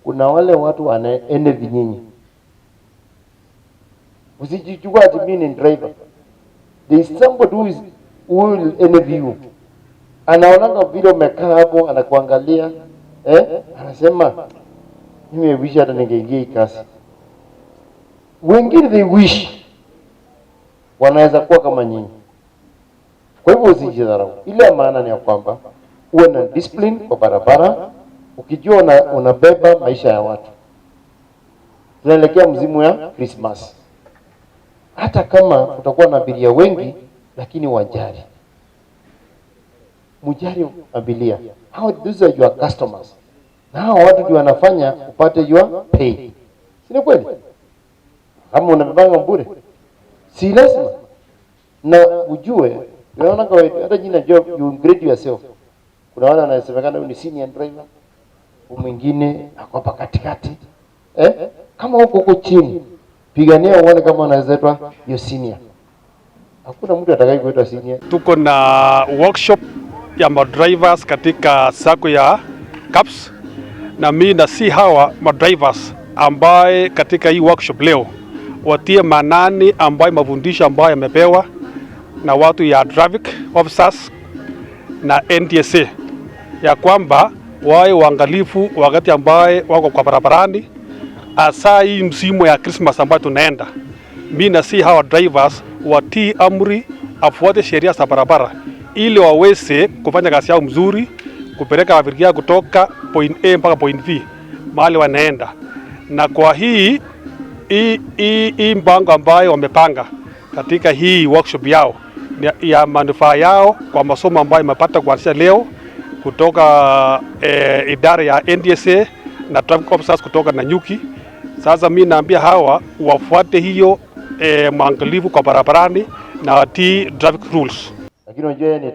Kuna wale watu wana envy nyinyi. Usijichukua ati mimi ni driver. There is somebody who will envy you. Anaonanga vile umekaa hapo, anakuangalia, eh? Anasema, "Mimi wish hata ningeingia hii kazi." Wengine they wish wanaweza kuwa kama nyinyi. Kwa hivyo usijidharau. Ile maana ni ya kwamba uwe na discipline kwa barabara, ukijua unabeba maisha ya watu. Tunaelekea msimu ya Christmas. Hata kama kutakuwa na abiria wengi, lakini wajali, mujali abiria. Hao, these are your customers, na hao watu ndio wanafanya upate your pay, si ni kweli? Kama unabebanga bure, si lazima na ujue, unaona kwa hata jina job, you grade yourself. Kuna wale wanasemekana huyu ni senior driver, huyu mwingine ako hapa katikati, eh? Kama huko huko chini, pigania uone kama unaweza itwa your senior. Hakuna mtu atakaye kuitwa senior. Tuko na workshop ya madrivers katika sacco ya CAPS, na mimi na si hawa madrivers ambaye katika hii workshop leo watie manani ambayo mafundisho ambayo yamepewa na watu ya traffic officers na NTSA ya kwamba wawe waangalifu wakati ambaye wako kwa barabarani, hasa hii msimu ya Christmas ambayo tunaenda. Mimi na si hawa drivers watii amri, afuate sheria za barabara ili waweze kufanya kazi yao mzuri, kupeleka abiria kutoka point A mpaka point B mahali wanaenda. Na kwa hii mpango ambayo wamepanga katika hii workshop yao ni ya manufaa yao kwa masomo ambayo imepata kuanzia leo kutoka idara ya NTSA na traffic officers kutoka Nanyuki. Sasa mi naambia hawa wafuate hiyo mwangalifu kwa barabarani na watii traffic rules. Lakini unajua yeye ni